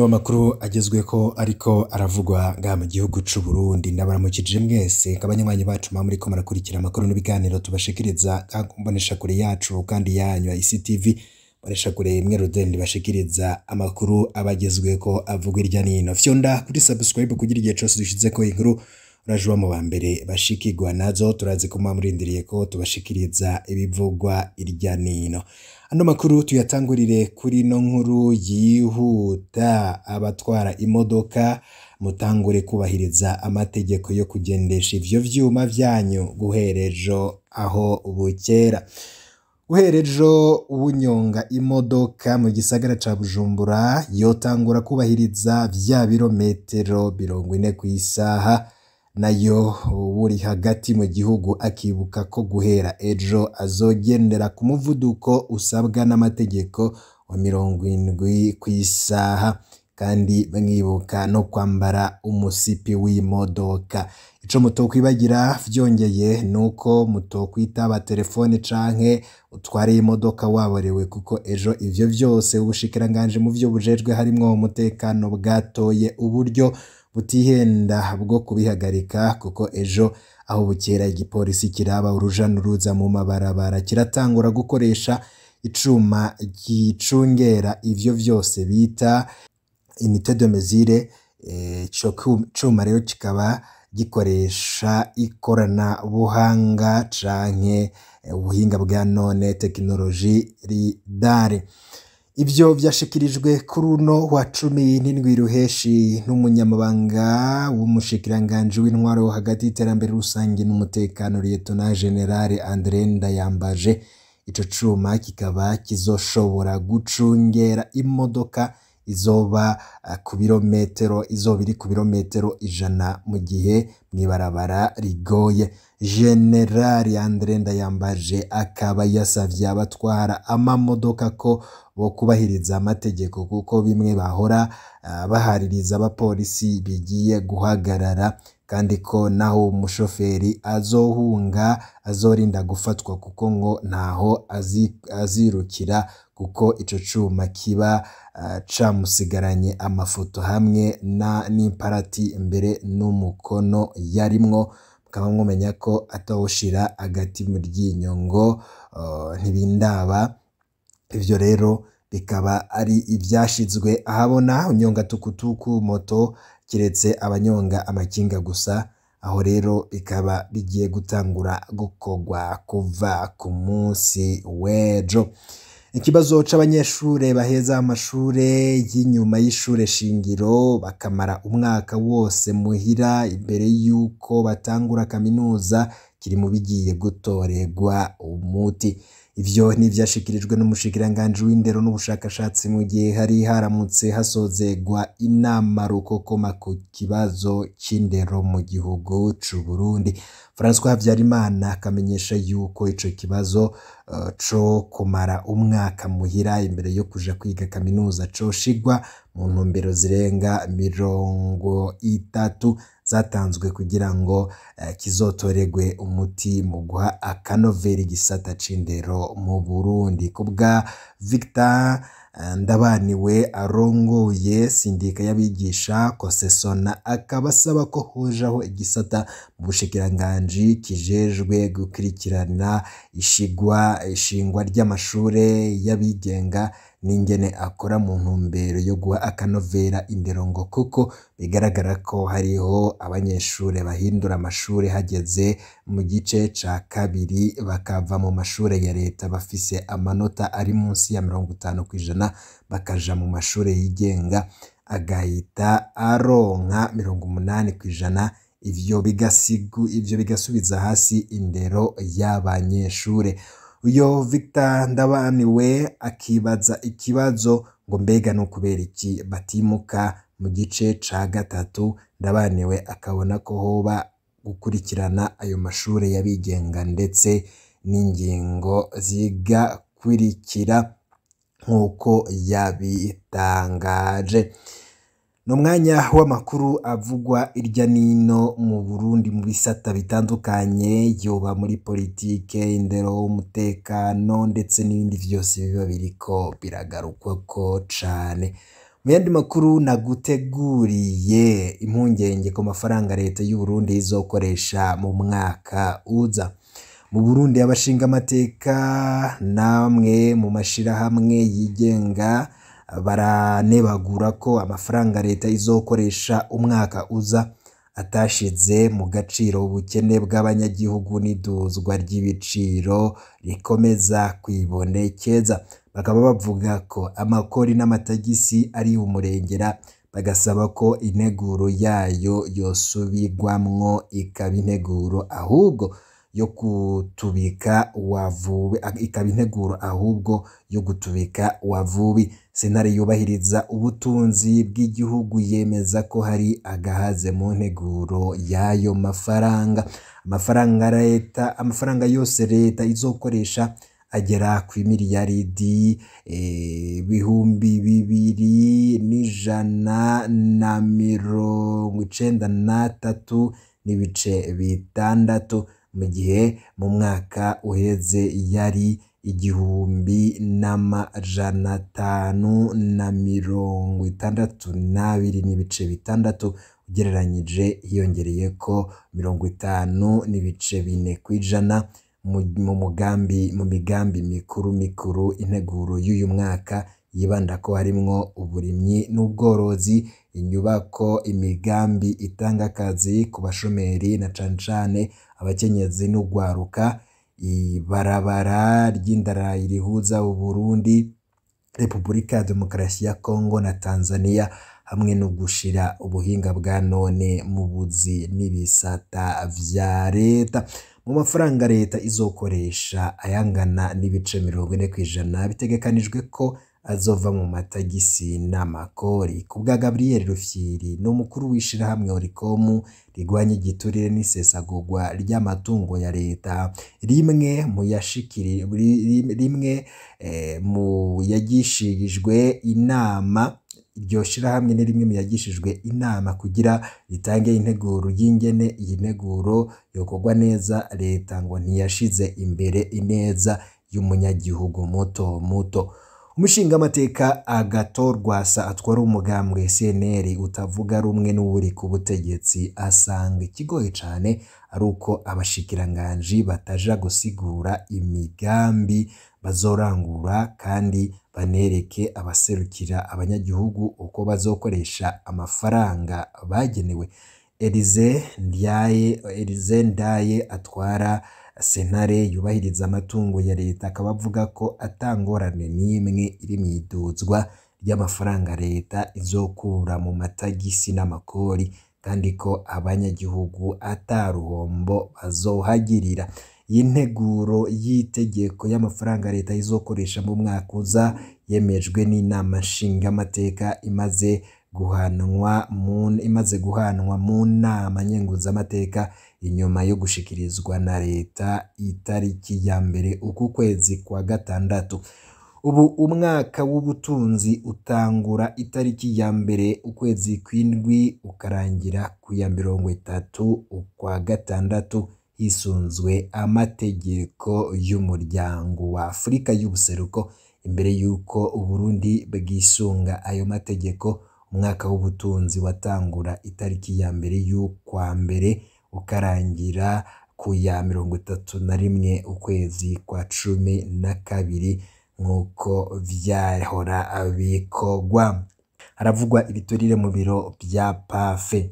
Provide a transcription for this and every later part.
N'umwanya w'amakuru agezweko ariko aravugwa ngaha mu gihugu c'u Burundi. Ndabaramukije mwese nk'abanywanyi bacu muba muriko murakurikira amakuru n'ibiganiro tubashikiriza ku mboneshakure yacu kandi yanyu ya ICTV, mboneshakure imwe rudende bashikiriza amakuru aba agezweko avugwa irya nino. Fyonda kuri subscribe kugira igihe cose dushizeko inkuru uraje uba mu ba mbere bashikirwa nazo. Turazi ko muba murindiriye ko tubashikiriza ibivugwa irya nino. Ano makuru tuyatangurire kuri ino nkuru yihuta. Abatwara imodoka mutangure kubahiriza amategeko yo kugendesha ivyo vyuma vyanyu guhera ejo aho bukera. Guhera ejo uwunyonga imodoka mu gisagara ca Bujumbura yotangura kubahiriza vya birometero 40 kw'isaha, nayo uwuri hagati mu gihugu akibuka ko guhera ejo azogendera ku muvuduko usabwa n'amategeko wa 70 kw'isaha, kandi mwibuka no kwambara umusipi w'imodoka. Ico mutokwibagira vyongeye nuko mutokwitaba telefone canke utware imodoka waborewe, kuko ejo ivyo vyose ubushikiranganji mu vyo bujejwe harimwo umutekano bwatoye uburyo butihenda bwo kubihagarika, kuko ejo aho bukera igipolisi kiraba uruja n'uruza mu mabarabara kiratangura gukoresha icuma gicungera ivyo vyose bita unité de mesure. Ico cuma rero kikaba gikoresha ikoranabuhanga canke ubuhinga bwa none, tekinoloji lidare. Ivyo vyashikirijwe kuri uno wa 17 Ruheshi n'umunyamabanga w'umushikiranganji w'intwaro hagati y'iterambere rusange n'umutekano, Lieutenant General André Ndayambaje. Ico cuma kikaba kizoshobora gucungera imodoka izoba ku birometero, izoba iri ku birometero 100 mu gihe mw'ibarabara rigoye. General André Ndayambaje akaba yasavye abatwara amamodoka ko bo kubahiriza amategeko, kuko bimwe bahora bahaririza abapolisi bigiye guhagarara, kandi ko naho umushoferi azohunga azorinda gufatwa, kuko ngo ntaho azirukira, kuko ico cuma kiba camusigaranye amafoto hamwe n'imparati mbere n'umukono yarimwo. Mukaba mwomenya ko atawushira agati mu ryinyo ngo ntibindaba. Ivyo rero bikaba ari ivyashizwe ahabona. Unyonga tukutuku, moto, kiretse abanyonga amakinga gusa. Aho rero bikaba bigiye gutangura gukorwa kuva ku munsi w'ejo. Ikibazo c'abanyeshure baheza amashure y'inyuma y'ishure shingiro bakamara umwaka wose muhira imbere y'uko batangura kaminuza kiri mu bigiye gutorerwa umuti. Ivyo n'ivyashikirijwe n'umushikiranganji w'indero n'ubushakashatsi mu gihe hari haramutse hasozegwa inama rukokoma ku kibazo c'indero mu gihugu c'u Burundi. François Habyarimana akamenyesha yuko ico kibazo co kumara umwaka muhira imbere yo kuja kwiga kaminuza coshigwa mu ntumbero zirenga 30 zatanzwe kugira ngo kizotoregwe umuti mu guha akanovera igisata c'indero mu Burundi. Kubwa Victor Ndabaniwe arongoye sindika y'abigisha Kosesona, akaba asaba ko hojaho igisata mu bushikiranganji kijejwe gukurikirana ishingwa ry'amashure y'abigenga n'ingene akora mu ntumbero yo guha akanovera indero, ngo kuko bigaragara ko hariho abanyeshure bahindura amashure hageze mu gice ca kabiri bakava mu mashure ya leta bafise amanota ari munsi ya 50% bakaja mu mashure yigenga agahita aronka 80%. Ivyo bigasubiza hasi indero y'abanyeshure. Uyo Victor Ndabaniwe akibaza ikibazo ngo mbega no kubera iki batimuka mu gice ca gatatu. Ndabaniwe akabona ko hoba gukurikirana ayo mashure y'abigenga ndetse n'ingingo zigakurikira nk'uko yabitangaje. N'umwanya w'amakuru avugwa irya nino mu Burundi mu bisata bitandukanye, yoba muri politike, indero, umutekano ndetse n'ibindi vyose biba biriko biragarukwako cane. Mu yandi makuru naguteguriye, impungenge ku mafaranga leta y'u Burundi izokoresha mu mwaka uza. Mu Burundi abashinga amateka namwe mu mashirahamwe yigenga baranebagura ko amafaranga leta izokoresha umwaka uza atashize mu gaciro ubukene bw'abanyagihugu n'iduzwa ry'ibiciro rikomeza kwibonekeza. Bakaba bavuga ko amakori n'amatagisi ari umurengera, bagasaba ko integuro yayo yosubirwamwo ikaba integuro ahubwo yo kutubika wavubi, ikaba integuro ahubwo yo gutubika wavubi. Sentare yubahiriza ubutunzi bw'igihugu yemeza ko hari agahaze mu nteguro y'ayo mafaranga. Amafaranga leta, amafaranga yose leta izokoresha agera ku miliyaridi 2,193.6, mu gihe mu mwaka uheze yari 1,562.6, ugereranyije hiyongereyeko 50.4%. Mu migambi mikuru mikuru integuro y'uyu mwaka yibanda ko harimwo uburimyi n'ubworozi, inyubako, imigambi itanga akazi ku bashomeri na cane cane abakenyezi n'ugwaruka, ibarabara ry'indarayi rihuza Uburundi, Repubulika ya Demokarasi ya Kongo na Tanzania, hamwe no gushira ubuhinga bwa none mu buzi n'ibisata vya leta. Mu mafaranga leta izokoresha ayangana n'ibice 40% bitegekanijwe ko azova mu matagisi n'amakori. Ku bwa Gabriel Rufyiri ni umukuru w'ishirahamwe Oricom rigwanya igiturire n'isesagurwa ry'amatungo ya leta, rimwe mu yashikiri rimwe mu yagishirijwe inama. Iryo shirahamwe ni rimwe mu yagishijwe inama kugira ritange integuro y'ingene iyi nteguro yokorwa neza. Leta ngo ntiyashize imbere ineza y'umunyagihugu muto muto. Umushingamateka Agathon Rwasa atwara umugambwe CNL utavuga rumwe n'uwuri ku butegetsi asanga ikigoye cane ari uko abashikiranganji bataja gusigura imigambi bazorangura kandi banereke abaserukira abanyagihugu uko bazokoresha amafaranga bagenewe. Elize Ndaye atwara sentare yubahiriza amatungo ya leta akaba avuga ko atangorane n'imwe iri mw'iduzwa ry'amafaranga leta izokura mu matagisi n'amakori, kandi ko abanyagihugu ataruhombo bazohagirira. Iyi nteguro y'itegeko y'amafaranga leta izokoresha mu mwaka uza yemejwe n'inama nshingamateka imaze guhanwa mu nama nkenguzamateka inyuma yo gushikirizwa na leta itariki ya 1 uku kwezi kwa gatandatu. Ubu umwaka w'ubutunzi utangura itariki ya 1 ukwezi kw'indwi ukarangira ku ya 30 ukwa gatandatu, hisunzwe amategeko y'umuryango wa Afurika y'ubuseruko. Imbere y'uko Uburundi bwisunga ayo mategeko, umwaka w'ubutunzi watangura itariki ya 1 y'ukwa mbere ukarangira ku ya 31 ukwezi kwa 12 nk'uko vyahora bikorwa. Haravugwa ibiturire mu biro vya PAFE.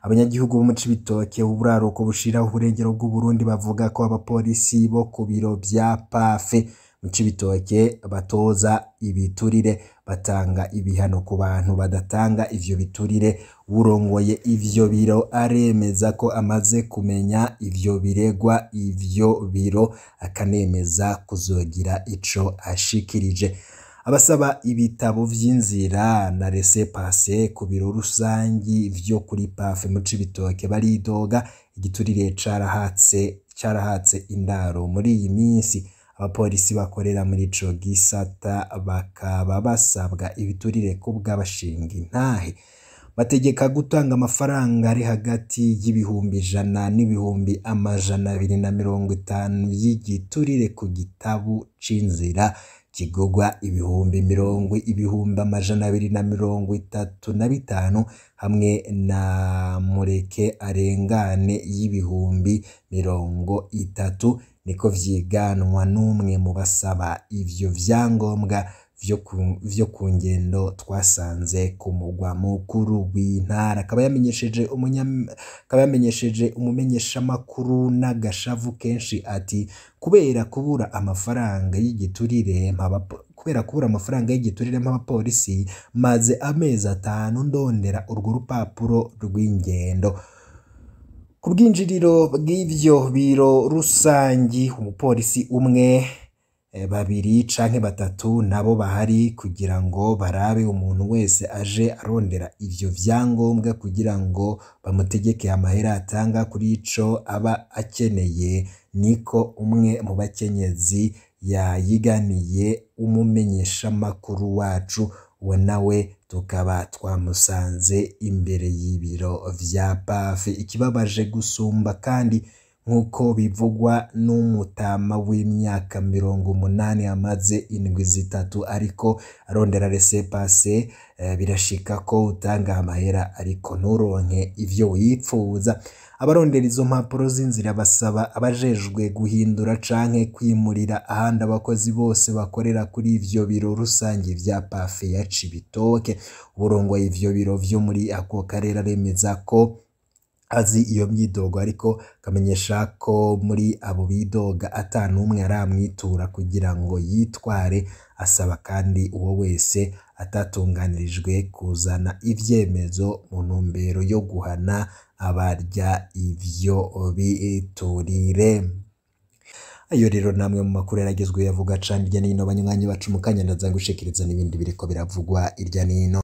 Abanyagihugu bo mu Cibitoke uburaruko bushira uburengero bw'Uburundi bavuga ko abapolisi bo ku biro vya PAFE mu Cibitoke batoza ibiturire, batanga ibihano ku bantu badatanga ivyo biturire. Urongoye ivyo biro aremeza ko amaze kumenya ivyo biregwa ivyo biro, akanemeza kuzogira ico ashikirije. Abasaba ibitabo vy'inzira na laissez-passer ku biro rusangi vyo kuri PAFE mu Cibitoke baridoga igiturire carahatse indaro muri iyi minsi. Abapolisi bakorera muri ico gisata bakaba basabwa ibiturire kubw'abashinga intahe. Bategeka gutanga amafaranga ari hagati y'100,000 n'250,000 y'igiturire ku gitabu c'inzira kigugwa 235,000 hamwe na mureke arengane y'30,000, niko vyiganwa n'umwe mu basaba ivyo vyangombwa vyo ku ngendo twasanze ku mugwa mukuru w'intara. Akaba yamenyesheje umumenyeshamakuru n'agashavu kenshi ati kubera kubura amafaranga y'igiturire mp'abapolisi maze amezi 5 ndondera urwo rupapuro rw'ingendo. Ku bwinjiriro bw'ivyo biro rusangi umupolisi umwe, babiri canke batatu nabo bahari kugira ngo barabe umuntu wese aje arondera ivyo vyangombwa kugira ngo bamutegeke amahera atanga kuri ico aba akeneye, niko umwe mu bakenyezi yayiganiye umumenyeshamakuru wacu, uwo nawe tukaba twamusanze imbere y'ibiro vya PAF. Ikibabaje gusumba kandi nk'uko bivugwa n'umutama w'imyaka 80 amaze indwi 3 ariko arondera laissez-passer, birashika ko utanga amahera ariko nturonke ivyo wipfuza. Abarondera izo mpapuro z'inzira basaba abajejwe guhindura canke kwimurira ahandi abakozi bose bakorera kuri ivyo biro rusangi vya PAF ya Cibitoke. Uwurongoye ivyo biro vyo muri ako karere aremeza ko azi iyo myidogo, ariko akamenyesha ko muri abo bidoga ata n'umwe aramwitura kugira ngo yitware. Asaba kandi uwo wese atatunganirijwe kuzana ivyemezo mu ntumbero yo guhana abarya ivyo biturire. Ayo rero namwe mu makuru yaragezweho yavuga cane irya nino, banywanyi bacu mu kanya ndaza gushikiriza n'ibindi biriko biravugwa irya nino.